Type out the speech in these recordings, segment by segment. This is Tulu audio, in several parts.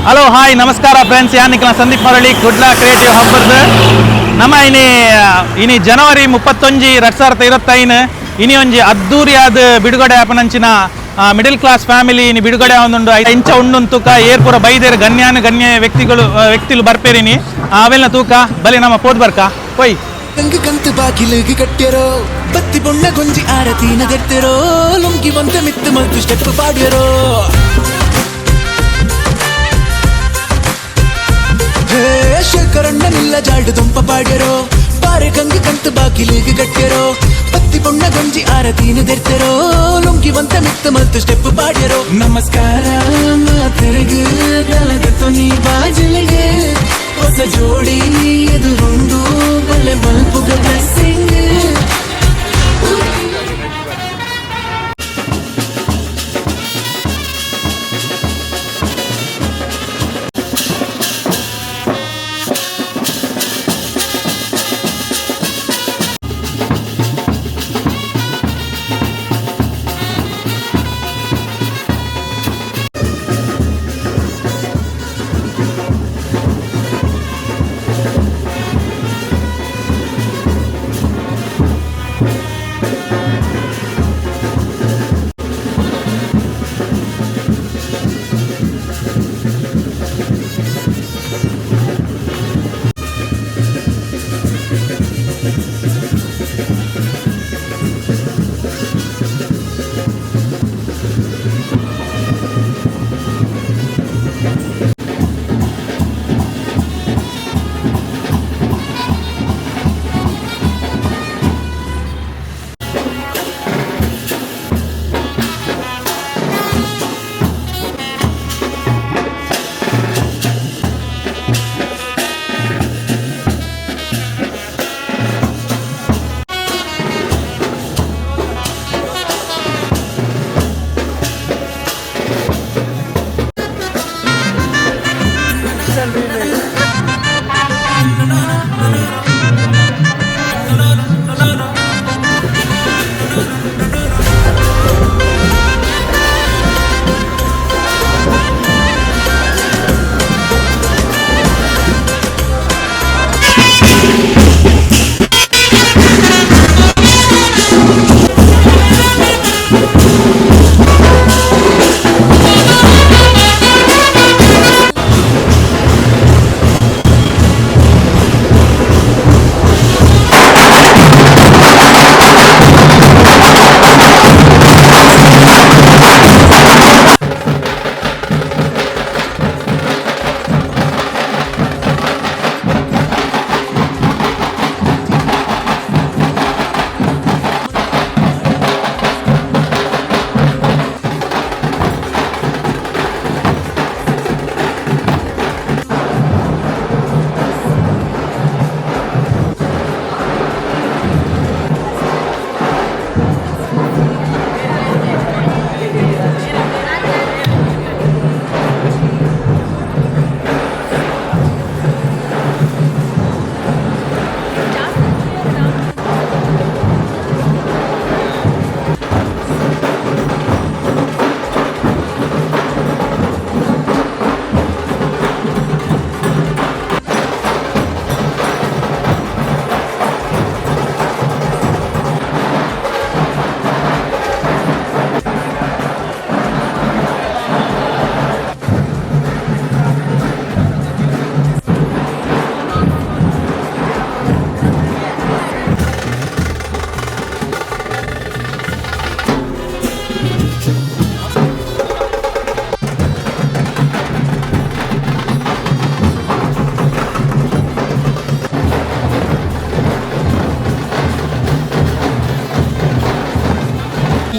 ಹಲೋ, ಹಾಯ್, ನಮಸ್ಕಾರ ಫ್ರೆಂಡ್ಸ್. ಯಾನ್ ಸಂದೀಪ್ ಮರಳಿ, ಕುಡ್ಲ ಕ್ರಿಯೇಟಿವ್ ಹಬ್ಬದ. ನಮ್ಮ ಇನಿ ಇನಿ ಜನವರಿ 31, 2025. ಇನಿ ಒಂಜಿ ಅದ್ದೂರಿಯಾದ ಬಿಡುಗಡೆ ಆಪನಂಚಿನ ಮಿಡಿಲ್ ಕ್ಲಾಸ್ ಫ್ಯಾಮಿಲಿ ಇನಿ ಬಿಡುಗಡೆ ಆವೊಂದುಂಡು. ಇಂಚ ಉಂಡುನ್ ತೂಕ, ಏರ್ಪುರ ಬೈದೇರ್ ಗಣ್ಯಾನು ಗಣ್ಯ ವ್ಯಕ್ತಿಗಳು ವ್ಯಕ್ತಿಲು ಬರ್ಪೇರಿನಿ. ಅವೆಲ್ಲ ತೂಕ ಬಲಿ, ನಮ್ಮ ಪೋದ್ ಬರ್ಕ ಪೊಯ್. ಕಂಗು ಕಂತು ಬಾಗಿಲಿಗೆ ಕಟ್ಟ್ಯರೋ, ಬತ್ತಿ ಬೊಣ್ಣ ಗೊಂಜಿ ಆರತಿನ ದೆತ್ತೆರೋ, ಲುಂಗಿ ಒಂತೆ ಮಿತ್ತು ಮಲ್ತು ಸ್ಟೆಪ್ ಪಾಡ್ಯರೋ. ಹೇ ಶೇಖರಣ್ಣ ನಿಲ್ಲ ಜಾಡು ದುಂಪ ಪಾಡ್ಯರೋ, ಪಾರೆ ಕಂಗು ಕಂತು ಬಾಗಿಲಿಗೆ ಕಟ್ಟ್ಯರೋ, ಬತ್ತಿ ಬೊಣ್ಣ ಗೊಂಜಿ ಆರತಿನ ದೆತ್ತೆರೋ, ಲುಂಗಿ ಒಂತೆ ಮಿತ್ತು ಮಲ್ತು ಸ್ಟೆಪ್ ಪಾಡ್ಯರೋ. ನಮಸ್ಕಾರ ಮಾತೆರೆಗ್, ತಲದ ನೀ ಬಾಜಲಿಗೆ, ಹೊಸ ಜೋಡಿ ಎದುರುಂಡು, ಬಲೆ ಮಲ್ಪುಗ ಬ್ಲೆಸ್ಸಿಂಗ್.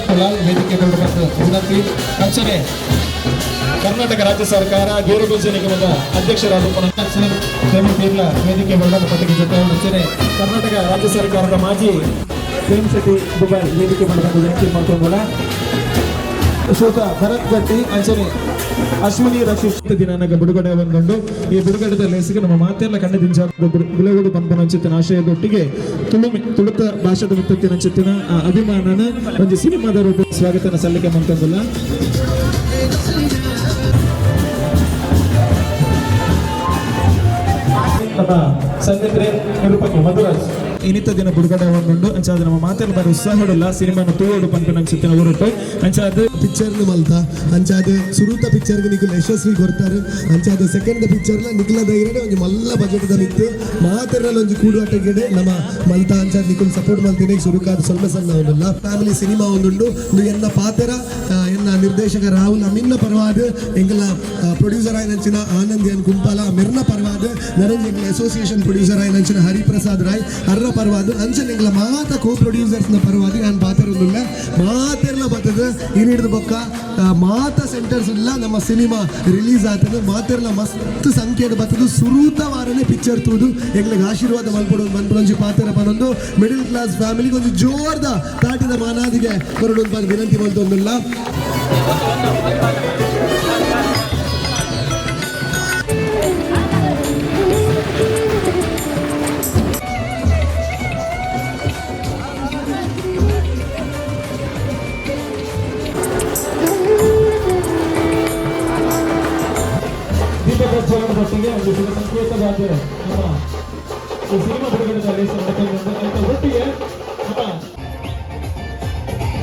ಕುಲಾಲ್ ವೇದಿಕೆ ಬಂದು ವಿನಂತಿ. ಅಂಚನೆ ಕರ್ನಾಟಕ ರಾಜ್ಯ ಸರ್ಕಾರ ಗೇರು ಬೀಜ ನಿಗಮದ ಅಧ್ಯಕ್ಷರಾದ ಪೀರ್ಲ ವೇದಿಕೆ ಬಂದ ಪಟ್ಟಿಗೆ ಜೊತೆ. ಅಂಚನೆ ಕರ್ನಾಟಕ ರಾಜ್ಯ ಸರ್ಕಾರದ ಮಾಜಿ ಫಿಲ್ಮ್ ಸಿಟಿ ದುಬೈ ವೇದಿಕೆ ಬಂದು ವಿನಂತಿ ಮಾಡ್ಕೊಂಬೋಣ. ಶ್ರೋತ ಭರತ್ ಗಟ್ಟಿ, ಅಂಚನೆ ಅಶ್ವಿನಿ ರಕ್ಷಿತ ದಿನಾನಗ ಬಿಡುಗಡೆ ಬಂದುಂಡು. ಈ ಬಿಡುಗಡೆದ ಲೇಸಿಗೆ ನಮ್ಮ ಮಾತೆಲ್ಲ ಕಣ್ಣು ದಿಂಜ ಬಿಲಗುಡು ಪನ್ಪನಂಚಿತ್ತಿನ ಆಶಯದೊಟ್ಟಿಗೆ ತುಳು ತುಳುತ ಭಾಷೆದ ಮಿತ್ತತ್ತಿನಂಚಿತ್ತಿನ ಅಭಿಮಾನನ ಒಂಜಿ ಸಿನಿಮಾದ ರೂಪ ಸ್ವಾಗತನ ಸಲ್ಲಿಕೆ ಮಂತಂದುಲ್ಲ. ನಮ್ಮ ಸಂಗೀತ ನಿರೂಪಕಿ ಮಧುರಾಜ್. ಇನಿತ ದಿನ ಬಿಡುಗಡೆ ಒಂದುಂಡು. ಅಂಚಾದ ನಮ್ಮ ಮಾತೆಲ್ಲ ಬಾರಿ ಉತ್ಸಾಹಡುಲ್ಲ ಸಿನಿಮಾನ ತೂವೋಡು ಪನ್ಪಿನ ಅನ್ಸುತ್ತಿನ ಊರುಟು ಅಂಚಾದ. ಪಿಕ್ಚರ್ನ ಮಲ್ತ. ಅಂಚಾದ ಸುರೂತ ಪಿಕ್ಚರ್ಗೆ ನಿಕುಲು ಯಶಸ್ವಿ ಕೊರ್ತಾರೆ. ಅಂಚಾದ ಸೆಕೆಂಡ್ ಪಿಕ್ಚರ್ಲ ನಿಕ್ಲ ಧೈರ್ಯನೇ ಒಂಜಿ ಮಲ್ಲ ಬಜೆಟ್ ಮಿತ್ತು ಮಾತೆರ್ನಲ ಒಂಜಿ ಕೂಡುವಾಟಕ್ಕೆ ನಮ್ಮ ಮಲ್ತ. ಅಂಚಾದ ನಿಕುಲು ಸಪೋರ್ಟ್ ಮಲ್ತೀನಿ. ಸುರುಕಾದ ಸ್ವಲ್ಪ ಸಣ್ಣ ಒಂದುಲ್ಲ ಫ್ಯಾಮಿಲಿ ಸಿನಿಮಾ ಒಂದುಂಡು. ಉಂದು ಎನ್ನ ಪಾತೆರ. ಎನ್ನ ನಿರ್ದೇಶಕ ರಾಹುಲ್ ಅಮಿನ್ನ ಪರವಾದ, ಎಂಕಲ ಪ್ರೊಡ್ಯೂಸರ್ ಆಯ್ನಂಚಿನ ಆನಂದ್ ಎನ್ ಕುಂಪಾಲ ಮೆರ್ನ ಪರವಾದ, ನರೇಂದ್ರ ಎಂಕಲ ಅಸೋಸಿಯೇಷನ್ ಪ್ರೊಡ್ಯೂಸರ್ ಆಯ್ನಂಚಿನ ಹರಿಪ್ರಸಾದ್ ರಾಯ್ ಅರ್ರ ಪರವಾದ, ಅಂಚನೆ ಎಂಕಲ ಮಾತ ಕೋ ಪ್ರೊಡ್ಯೂಸರ್ಸ್ನ ಪರವಾದ ನಾನು ಪಾತೆರೊಂದುಲ್ಲ. ಮಾತೆರ್ಲ ಬತ್ತದ ಇನಿಡ್ದು ಬೊಕ್ಕ ಮಾತ ಸೆಂಟರ್ಸ್ ಇಲ್ಲ ನಮ್ಮ ಸಿನಿಮಾ ರಿಲೀಸ್ ಆತದ. ಮಾತೆರ್ಲ ಮಸ್ತ್ ಸಂಖ್ಯೆಡ್ ಬತ್ತದು ಸುರೂತ ವಾರನೆ ಪಿಕ್ಚರ್ ತೂದು ಎಂಗ್ಲಿಗೆ ಆಶೀರ್ವಾದ ಮಲ್ಪೊಡು ಮನ್ಪುನೊಂಜಿ ಪಾತೆರ ಪನೊಂದು, ಮಿಡಿಲ್ ಕ್ಲಾಸ್ ಫ್ಯಾಮಿಲಿಗೆ ಒಂಜಿ ಜೋರ್ದ ತಾಟಿದ ಮಾನಾದಿಗೆ ಕೊರಡು ಪಂದ್ ವಿನಂತಿ ಮಲ್ತೊಂದುಲ್ಲ. ದೀಪ ಪ್ರಜ್ವಲನದೊಟ್ಟಿಗೆ ಒಂದು ಶುಭ ಸಂಕೇತವಾದ ನಮ್ಮ ಈ ಸಿನಿಮಾ ಬಿಡುಗಡೆ ನಡೀತದೆ. ಅದರ ಒಟ್ಟಿಗೆ ನಮ್ಮ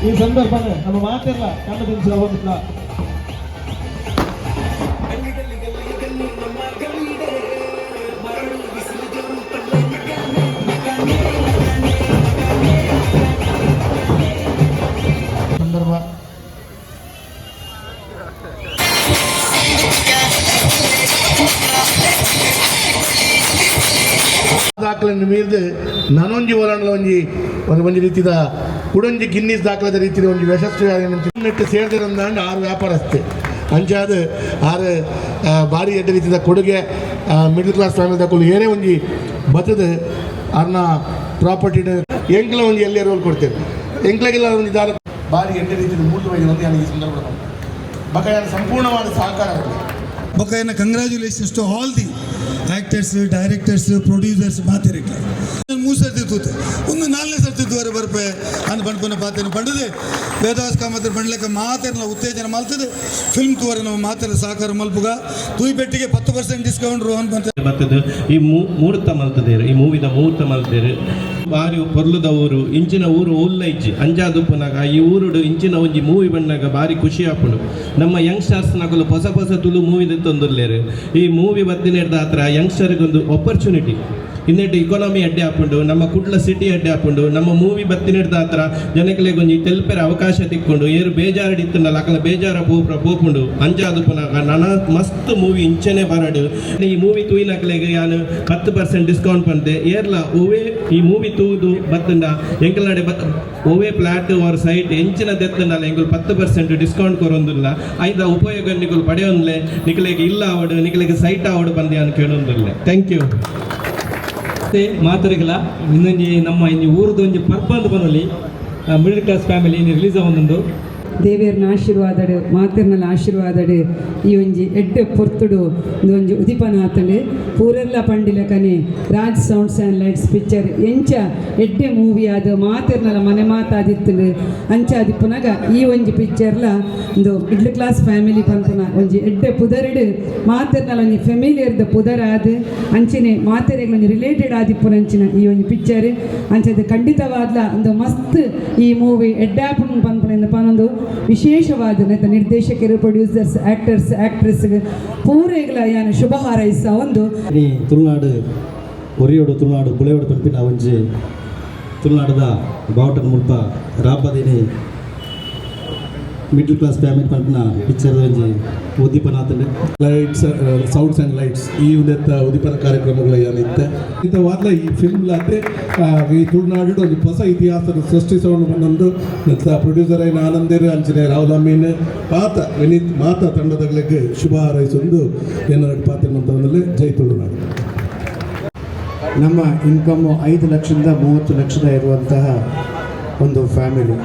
ಈ ಸಂದರ್ಭ ನಮ್ಮ ಮಾತೆಲ್ಲ ಕಣ್ಣು ಹೋಗಿಲ್ಲ. ಸಂದರ್ಭ. ದಾಖಲೆಯನ್ನು ಮೀರಿದು ನನೊಂಜಿ ಒಲಂಡಲ ಒಂಜಿ ಒಂದು ಒಂಜಿ ರೀತಿದ ಕುಡೊಂಜಿ ಗಿನ್ನಿಸ್ ದಾಖಲೆದ ರೀತಿದ ಒಂಜಿ ಯಶಸ್ವಿ ನೆಟ್ಟು ಸೇರ್ದಿರಂದಾಂಡ ಆರು ವ್ಯಾಪಾರಸ್ಥೆ. ಅಂಚಾದ ಆರು ಭಾರಿ ಎಡ್ಡೆ ರೀತಿದ ಕೊಡುಗೆ. Middle class family ದಕ್ಕಲು ಏನೇ ಒಂಜಿ ಬತ್ತದ ಅರ್ನ ಪ್ರಾಪರ್ಟಿ ಎಂಕ್ಲ ಒಂಜಿ ಎಲ್ಲಿ ರೋಲ್ ಕೊಡ್ತೇವೆ ಎಂಕ್ಲಗೆಲ್ಲ ಒಂಜಿ ದಾರ ಭಾರಿ ಎಡ್ಡೆ ರೀತಿದ ಮೂರ್ತಿ ಒಂದು ಈ ಸಂದರ್ಭ ಬಕ ಸಂಪೂರ್ಣವಾದ ಸಹಕಾರ. ಬೊಕ್ಕ congratulations to all the actors, directors, producers ಮಾತಿರಕ್ಕೆ. ಮೂರು ಸರ್ತಿ ತೂತೆ, ಒಂದು ನಾಲ್ಕನೇ ಸರ್ತಿ ತೂವರೆ ಬರ್ಪೆ ಅಂದ್ ಪಂಡ್ಪುನ ಪಾತೆನ ಪಂಡದೆ ವೇದವಾಸ್ ಕಾಮತ್ರ ಪಂಡ್ಲೆಕ್ಕ ಮಾತೆರ್ನ ಉತ್ತೇಜನ ಮಲ್ತದೆ ಫಿಲ್ಮ್ ತೂವರೆ ನಮ್ಮ ಮಾತೆರ ಸಹಕಾರ ಮಲ್ಪುಗ. ತೂಯಿ ಪೆಟ್ಟಿಗೆ 10% ಡಿಸ್ಕೌಂಟ್ ರೋಹನ್ ಬಂತ. ಬತ್ತದು ಈ ಮೂರ್ತ ಮಲ್ತದೇರು, ಈ ಮೂವಿದ ಮೂರ್ತ ಮಲ್ತದೇರು. ಬಾರಿ ಪೊರ್ಲುದ ಊರು. ಇಂಚಿನ ಊರು ಉಲ್ಲ ಇಜ್ಜಿ. ಅಂಜಾದುಪ್ಪುನಾಗ ಈ ಊರುಡು ಇಂಚಿನ ಒಂಜಿ ಮೂವಿ ಬಣ್ಣಾಗ ಬಾರಿ ಖುಷಿ ಆಪುಂಡು. ನಮ್ಮ ಯಂಗ್ಸ್ಟರ್ಸ್ ನಕಲು ಹೊಸ ಹೊಸ ತುಳು ಮೂವಿ ತೊಂದುಲ್ಲೇರು. ಈ ಮೂವಿ ಬತ್ತಿನೆಡ್ದ ಹತ್ರ ಯಂಗ್ಸ್ಟರ್ಗೆ ಒಂದು ಆಪರ್ಚುನಿಟಿ. ಇನ್ನೆಟ್ಟು ಇಕಾನಮಿ ಅಡ್ಡೆ ಆಪುಂಡು, ನಮ್ಮ ಕುಡ್ಲ ಸಿಟಿ ಅಡ್ಡೆ ಆಪುಂಡು. ನಮ್ಮ ಮೂವಿ ಬತ್ತಿನೆಡ್ದ ಹತ್ರ ಜನಗಳಿಗೆ ಒಂಜಿ ತೆಲ್ಪೆರ ಅವಕಾಶ ತಿಕ್ಕೊಂಡು ಏರು ಬೇಜಾರು ಇತ್ತುಂಡಲ್ಲ ಅಕಲ ಬೇಜಾರ ಪೋಪ್ರ ಪೋಪುಂಡು. ಅಂಜಾದುಪ್ಪುನಾಗ ನನ ಮಸ್ತ್ ಮೂವಿ ಇಂಚನೆ ಬರಡು. ಈ ಮೂವಿ ತೂಯಿನಕ್ಲೆಗ್ ಯಾನು 10% ಡಿಸ್ಕೌಂಟ್ ಪಂತೆ. ಏರ್ಲ ಒವೇ ಈ ಮೂವಿ ತೂದು ಬತ್ತುಂಡ ಎಂಕಲ್ನಡೆ ಬತ್ ಒವೇ ಪ್ಲಾಟ್ ಆರ್ ಸೈಟ್ ಎಂಚಿನ ದೆತ್ತುಂಡಲ್ಲ ಎಂಕುಲು 10% ಡಿಸ್ಕೌಂಟ್ ಕೊರೊಂದುಲ್ಲ. ಐದ ಉಪಯೋಗ ನಿಕುಲು ಪಡೆಯೊಂದ್ಲೆ. ನಿಕಲೆಗ್ ಇಲ್ಲ ಆವಡು, ನಿಕಲೆಗ್ ಸೈಟ್ ಆವಡು ಬಂದೆ ಅನ್ ಕೇಳೊಂದುಲ್ಲೆ. Thank you. ಮತ್ತೆ ಮಾತರಿಗಲ ಇನ್ನೊಂಜಿ ನಮ್ಮ ಇಂಜಿ ಊರುದ ಒಂಜಿ ಪರ್ಬ ಅಂದ್ ಪನೊಲಿ. Middle class family ಇನ್ನು ರಿಲೀಸ್ ಆವೊಂದುಂಡು. ದೇವೇರ್ನ ಆಶೀರ್ವಾದಡು, ಮಾತೆರ್ನಲ ಆಶೀರ್ವಾದಡು ಈ ಒಂಜಿ ಎಡ್ಡೆ ಪೊರ್ತುಡು ಒಂಜಿ ಉದಿಪನ ಆತಂಡು. ಪೂರೆಲ್ಲ ಪಂಡಿಲಕನೆ Raj sounds and lights picture ಎಂಚ ಎಡ್ಡೆ ಮೂವಿ ಆದ ಮಾತೆರ್ನಲ ಮನೆ ಮಾತಾದಿತ್ತಂಡು. ಅಂಚ ಆದಿಪ್ಪುನಗ ಈ ಒಂಜಿ ಪಿಕ್ಚರ್ಲ ಒಂದು middle class family ಪನ್ಪುನ ಒಂಜಿ ಎಡ್ಡೆ ಪುದರಿಡು ಮಾತೆರ್ನಲ ಒಂಜಿ ಫೆಮಿಲಿಯರ್ದ ಪುದರಾದ ಅಂಚನೆ ಮಾತೆರೆಗ್ ಒಂಜಿ ರಿಲೇಟೆಡ್ ಆದಿಪ್ಪುನ ಅಂಚಿನ ಈ ಒಂಜಿ ಪಿಕ್ಚರ್. ಅಂಚದ ಖಂಡಿತವಾದ್ಲ ಒಂದು ಮಸ್ತ್ ಈ ಮೂವಿ ಎಡ್ಡಾಪುನ್ ಪನ್ಪುನ ಪನೊಂದು ವಿಶೇಷವಾದ ನೆತ್ತ ನಿರ್ದೇಶಕರು, producers, actors, actress ಪೂರೆಗ್ಲ ಯಾನ್ ಶುಭ ಹಾರೈಸ ಒಂದು. ಇನಿ ತುಳುನಾಡು ಒರಿಯೋಡು, ತುಳುನಾಡು ಬುಳೆಯೋಡು ಪನ್ಪಿನ ಒಂಜಿ ತುಳುನಾಡದ ಬಾವುಟದ ಮುಲ್ಪ ರಾಪದಿನಿ middle class family ಪನ್ಪಿನ ಪಿಕ್ಚರ್ ಒಂಜಿ ಉದ್ದೀಪನ ಆತಂಡು. Lights, sounds and lights ಈ ಉದೆತ್ತ ಉದ್ದೀಪನ ಕಾರ್ಯಕ್ರಮಗಳು ಏನಿತ್ತೆ ಇಂಥ ವಾದ್ಲ ಈ ಫಿಲ್ಮ್ ಲಾತೆ ಈ ತುಳುನಾಡು ಒಂದು ಹೊಸ ಇತಿಹಾಸದ ಸೃಷ್ಟಿಸೋಣ ಬಂದೊಂದು ಪ್ರೊಡ್ಯೂಸರ್ అయిన ಆನಂದೇರು, ಅಂಚನೆ ರಾಹುಲ್ ಅಮೀನ್, ಪಾತ ವಿನೀತ್, ಮಾತಾ ತಂಡದಗಳಿಗೆ ಶುಭ ಹಾರೈಸೊಂದು ಏನಾರು ಪಾತ್ರ. ಜೈ ತುಳುನಾಡು. ನಮ್ಮ ಇನ್ಕಮ್ಮು 5 ಲಕ್ಷದಿಂದ 30 ಲಕ್ಷದ ಇರುವಂತಹ ಒಂದು ಫ್ಯಾಮಿಲಿ.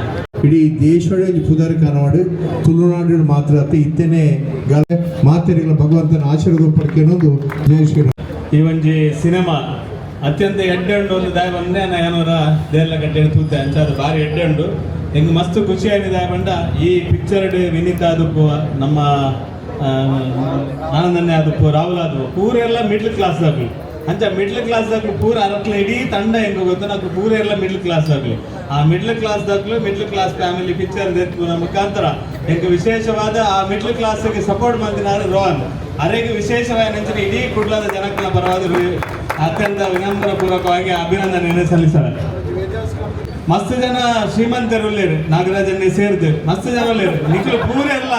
ಇಡೀ ದೇಶವೇ ಒಂಜಿ ಪುದರ್ ಕನವಾಡು. ತುಳುನಾಡು ಮಾತ್ರ ಅತ್ತ ಇತ್ತೇನೆ ಗಲ ಮಾತೆರಿಗಳ ಭಗವಂತನ ಆಶೀರ್ವಾದ ಪಡ್ಕೆನೊಂದು. ಜೈ ಶ್ರೀರಾಮ್. ಈ ಒಂಜಿ ಸಿನಿಮಾ ಅತ್ಯಂತ ಎಡ್ಡೆ ಉಂಡು. ಒಂದು ದಾಯ ಬಂದೆ ಏನೋರ ದೇರ್ಲ ಗಡ್ಡೆ ತೂತೆ. ಅಂಚಾದ ಬಾರಿ ಎಡ್ಡೆ ಉಂಡು. ಎಂಗ್ ಮಸ್ತ್ ಖುಷಿ ಆಗಿದೆ ಪಂಡ ಈ ಪಿಕ್ಚರ್ ವಿನೀತ್ ಆದುಪ್ಪು, ನಮ್ಮ ಆನಂದನ್ನೇ ಆದುಪ್ಪು, ರಾಹುಲ್ ಆದುಪ್ಪು, ಪೂರೆಲ್ಲ ಮಿಡ್ಲ್ ಕ್ಲಾಸ್ ದಾಕುಲು. ಅಂಚ ಮಿಡ್ಲ್ ಕ್ಲಾಸ್ ದಾಕ್ಲು ಪೂರ ಅರಕ್ಲ ಇಡೀ ತಂಡ ಹೆಂಗ ಗೊತ್ತು నాకు ಪೂರ ಎಲ್ಲ ಮಿಡ್ಲ್ ಕ್ಲಾಸ್ ದಾಕ್ಲು. ಆ ಮಿಡ್ಲ್ ಕ್ಲಾಸ್ ದಾಕ್ಲು ಮಿಡ್ಲ್ ಕ್ಲಾಸ್ ಫ್ಯಾಮಿಲಿ ಪಿಕ್ಚರ್ ದೆತ್ಪುನ ಮುಖಾಂತರ ಎಂಕ್ ವಿಶೇಷವಾದ ಆ ಮಿಡ್ಲ್ ಕ್ಲಾಸ್ ಸಪೋರ್ಟ್ ಮಲ್ತಿನಾರು ರೋಹನ್ ಅರೆಗೆ ವಿಶೇಷವಾದ ನಂಚಿನ ಇಡೀ ಕುಡ್ಲದ ಜನಕ್ಕಲ ಪರವಾದ ಅತ್ಯಂತ ವಿನಮ್ರ ಪೂರ್ವಕವಾಗಿ ಅಭಿನಂದನೆಯನ್ನು ಸಲ್ಲಿಸಲ್ಲ. ಮಸ್ತ್ ಜನ ಶ್ರೀಮಂತರು ಉಲ್ಲೇರು, ನಾಗರಾಜನ್ನೇ ಸೇರಿದು ಮಸ್ತ್ ಜನ ಉಲ್ಲೇರು. ನಿಕ್ಲು ಪೂರ ಎಲ್ಲ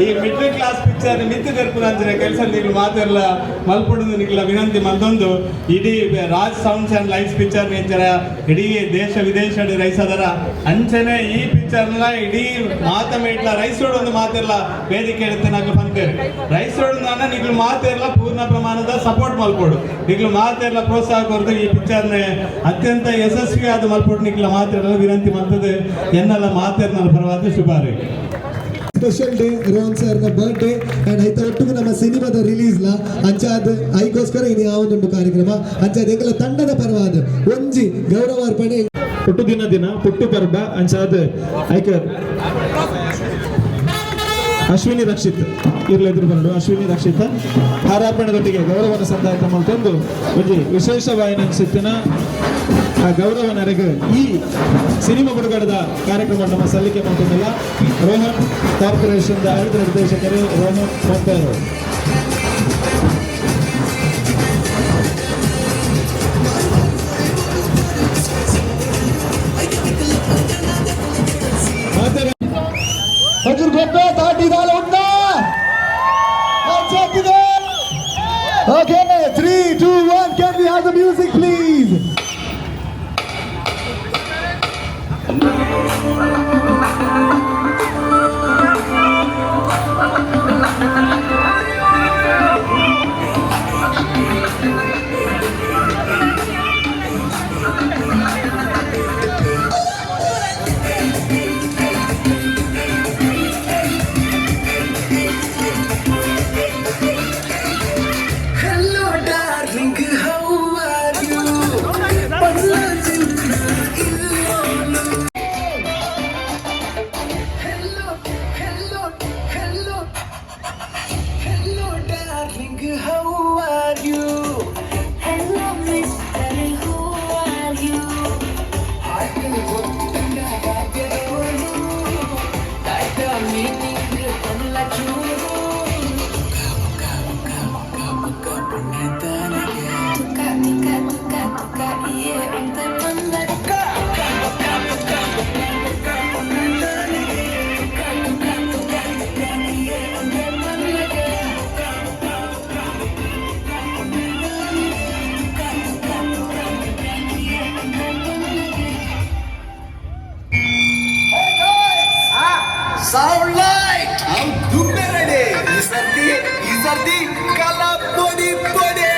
ಈ ಮಿಡ್ಲ್ ಕ್ಲಾಸ್ ಪಿಕ್ಚರ್ ಮಿತ್ತು ದೆರ್ಪುನಂಚಿನ ಕೆಲಸ ನಿಕ್ಲು ಮಾತೆಲ್ಲ ಮಲ್ಪುಡುದು ನಿಕ್ಲ ವಿನಂತಿ ಮಲ್ತೊಂದು ಇಡೀ Raj sounds and lights picture Inchara ಇಡೀ ದೇಶ ವಿದೇಶ ರೈಸದರ ಅಂಚನೆ ಈ ಪಿಕ್ಚರ್ನ ಇಡೀ ಮಾತ ಮೇಟ್ಲ ರೈಸ್ ರೋಡ್ ಒಂದು ಮಾತೆಲ್ಲ ವೇದಿಕೆ ಇರುತ್ತೆ ನಾಕ್ಲು ಪಂತೇರು ರೈಸ್ ರೋಡ್ ನಿಕ್ಲು ಮಾತೆಲ್ಲ ಪೂರ್ಣ ಪ್ರಮಾಣದ ಸಪೋರ್ಟ್ ಮಲ್ಪೋಡು, ನಿಕ್ಲು ಮಾತೆಲ್ಲ ಪ್ರೋತ್ಸಾಹ ಕೊರದು ಈ ಪಿಕ್ಚರ್ನ ಅತ್ಯಂತ ಯಶಸ್ವಿಯಾದ ಮಲ್ಪೋಡು ನಿಕ್ಲ ಮಾತೆಲ್ಲ ವಿನಂತಿ ಮಾಡ್ತದೆ. ಎನ್ನೆಲ್ಲ ಮಾತೆರ್ನ ಪರವಾದ ಶುಭಾರೈ. ಸ್ಪೆಷಲ್ ಡೇ ರೋಹನ್ ಸರ್ನ ಬರ್ತ್ಡೇ ಅಂಡ್ ಐತ ಒಟ್ಟಿಗೆ ನಮ್ಮ ಸಿನಿಮಾದ ರಿಲೀಸ್ ಲಾ ಅಂಚಾದ ಐಕೋಸ್ಕರ ಇನ್ನು ಯಾವೊಂದುಂಟು ಕಾರ್ಯಕ್ರಮ ಅಂಚಾದ ಎಂಕಲ ತಂಡದ ಪರವಾದ ಒಂಜಿ ಗೌರವಾರ್ಪಣೆ. ಪುಟ್ಟು ದಿನ ದಿನ ಪುಟ್ಟು ಪರ್ಬ ಅಂಚಾದ ಐಕ ಅಶ್ವಿನಿ ರಕ್ಷಿತ್ ಇರ್ಲೆದ್ರು ಬಂದು ಅಶ್ವಿನಿ ರಕ್ಷಿತ್ ಹಾರಾರ್ಪಣೆದೊಟ್ಟಿಗೆ ಗೌರವನ ಸಂದಾಯ ಮಲ್ತೊಂದು ಒಂಜಿ ವಿಶೇಷವಾಯಿನ ಅನ್ಸುತ್ತಿನ ಆ ಗೌರವ ನರೆಗೆ ಈ ಸಿನಿಮಾ ಬಿಡುಗಡೆದ ಕಾರ್ಯಕ್ರಮ ನಮ್ಮ ಸಲ್ಲಿಕೆ ಮಾಡ್ತಿದ್ದಿಲ್ಲ. ರೋಹನ್ ಕಾರ್ಪೊರೇಷನ್ ಆಡಳಿತ ನಿರ್ದೇಶಕರು Rohan ಮೊಂತೇರೋ. Okay, 3, 2, 1, can we have the music please? Hello darling, how are you? Hello, hello, hello, hello darling, how are you? Hello mister, who are you? Meaning ಚೂರು ತುಕ ತುಕ ತುಕ ತುಕ ಇಯೇ ಅಂತ ಪಲ್ಲ ತುಕ ತುಕ ತುಕ ತುಕ ತುಕ ತುಕ ಇಯೇ ಅಂತ ಪಲ್ಲ ಸೌಂಡ್ ಲೈಟ್ ದುಡ್ಡೆ ರೆಡಿ. ಈ ಸರ್ತಿ ಈ ಸರ್ತಿ ಕಲಾ ಪೊಡಿ ಪೊಡಿ.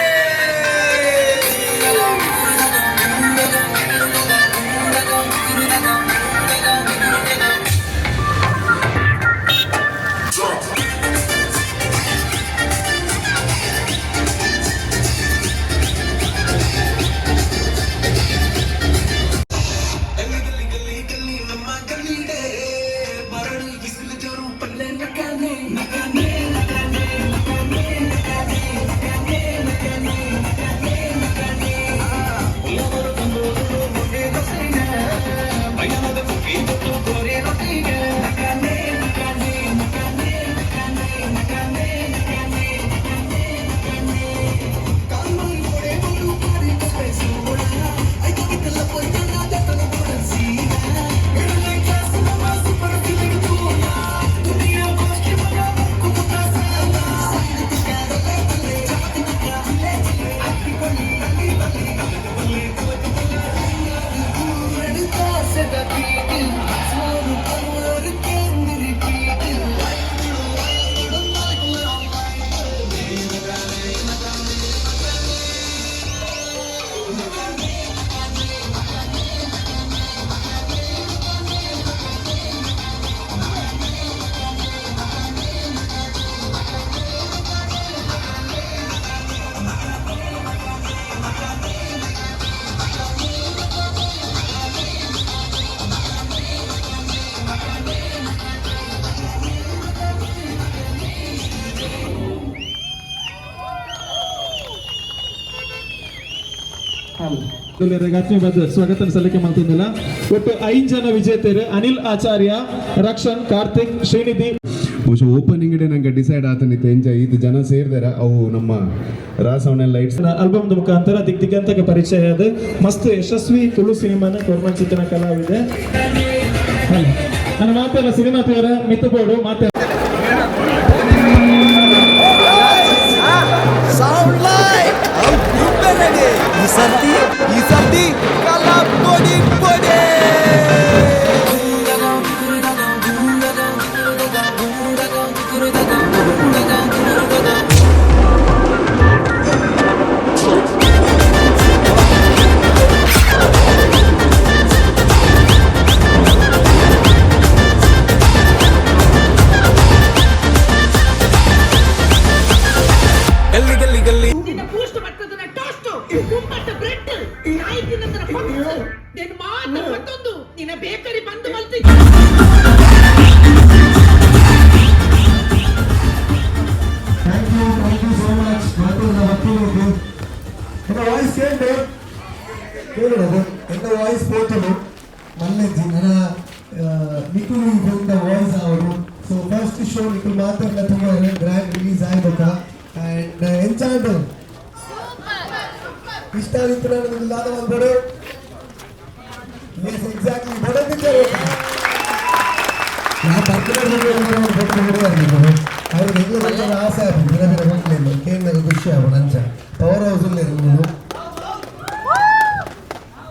ಗಲ್ಲಿ ಗಲ್ಲಿ ಗಲ್ಲಿ ಗಲ್ಲಿ ನಮ್ಮ ಗಲ್ಲಿಡೆ ಬರಡು ಬಿಸಿಲು ಜೋರು ಪಲ್ಲೆ ನಕಾನೆ ನಕಾನೆ ನಕಾನೆ ನಕಾನೆ ನಕಾನೆ ನಕಾನೆ ನಕಾನೆ ನಕಾನೆ. ಉಳ್ಳವರು ಬಂದವರು ಮೊನ್ನೆ ದೋಸೆನ ಬಯ್ಯನದ ಕುಕ್ಕಿ ಕೊಟ್ಟು ಕೋರೆ ರೊಟ್ಟಿನ ನಕಾನೆ ನಕಾನೆ ನಕಾನೆ ನಕಾನೆ ನಕಾನೆ ನಕಾನೆ ನಕಾನೆ ನಕಾನೆ. ಕಾಲ್ಮಾರಿ ಕೊಡೆ ಬೋಡು ಪಾರಿ ಕಪ್ಪೆ ಸೋಡ ಐತೋಗಿತ್ತಲ್ಲ ಪೊಯ್ಯನ ದತ್ತನ ಬೋಡ ಸೀನ ಎರಡನೇ ಕ್ಲಾಸ್ ನಮ್ಮ ಸೂಪರ್ ಫಿಲ್ಮ್ ತೋಲ ದುನಿಯಾ ಬಾಸ್ಕೆ ಮಗ ಬಕ್ಕು ಬುಕ್ಕ ಸಾಲ ಸ್ವಾಗತ ಸಲ್ಲಿಕೆ ಮಾಡ್ತಿದ್ದಿಲ್ಲ. ಒಟ್ಟು 5 ಜನ ವಿಜೇತರು: ಅನಿಲ್ ಆಚಾರ್ಯ, ರಕ್ಷನ್, ಕಾರ್ತಿಕ್, ಶ್ರೀನಿಧಿ. ಬಹುಶಃ ಓಪನಿಂಗ್ ಡೇ ನಂಗೆ ಡಿಸೈಡ್ ಆತನಿತ್ತು, ಎಂಜ ಇದು ಜನ ಸೇರಿದಾರ, ಅವು ನಮ್ಮ ರಾಸವನ ಲೈಟ್ಸ್. ಆಲ್ಬಮ್ ಮುಖಾಂತರ ದಿಗ್ ದಿಗ್ಗಂತಕ್ಕೆ ಪರಿಚಯ ಅದು ಮಸ್ತ್ ಯಶಸ್ವಿ ತುಳು ಸಿನಿಮಾನ ಕೊರ್ಮಂಚಿತನ ಕಲಾವಿದೆ. ನನ್ನ ಮಾತೆಲ್ಲ ಸಿನಿಮಾ ತೀವ್ರ ಮಿತ್ತು ಬೋರ್ಡು ಮಾತೆ. Sound light ready. ಈ ಸರ್ತಿ, ಈ ಸರ್ತಿ ಕಲಾ ಪೊಡಿ ಪೊಡಿ. ಗಲ್ಲಿ ಗಲ್ಲಿ ಗಲ್ಲಿ. ನಿನ್ನ ಬೂಸ್ಟ್ ಬರ್ತದನ ಟೋಸ್ಟ್, ಕುಂಬಟ್ಟ ಬ್ರೆಡ್, ನಾಯಿ ತಿನ್ನದನ ಪಪ್ಸ್, ನಿನ್ನ ಮಾತ್ರ ಮತ್ತೊಂದು ನಿನ್ನ ಬೇಕರಿ ಬಂದ್ ಮಲ್ತಿ. Thank you, thank you so much. ಮಾತಾಡಿದ ವಕೀಲರಿಗೆ ಎನ್ನ ವಾಯ್ಸ್ ಕೇಳಿದೆ ಕೇಳೋದು. ಎನ್ನ ವಾಯ್ಸ್ ಪೋತಲು ಮಲ್ಲೆಜ್ಜಿ ನನ್ನ ನಿಖುಲ್ ಫಿಲ್ಮ್ದ ವಾಯ್ಸ್ ಅವರು. So first show Nikhul ಮಾತಾಡಲ ತುಂಬ ಗ್ರ್ಯಾಂಡ್ ರಿಲೀಸ್ ಆಯ್ಬೇಕ. ಆ್ಯಂಡ್ ಎಂಚಾಂಡ್ ಇಷ್ಟ ಆಗಿತ್ತು ನಾನು ದಾದ ಮಾಡ್ಬೇಡು. ಎಸ್, ಎಕ್ಸಾಕ್ಟ್ಲಿ, ಬಡ ಪಿಕ್ಚರ್. ನಾ ಪರ್ಟಿಕ್ಯುಲರ್ ಅವ್ರಿಗೆ ಎಂಗ್ಲ ಆಸೆ ಆಗ್ತದೆ. ಬೇರೆ ಬೇರೆ ಹೋಗ್ಲಿಲ್ಲ ಕೇಂದ್ರ ಖುಷಿ ಆಗೋಣ. ಅಂಚ ಪವರ್ ಹೌಸ್ ಉಲ್ಲೇರು,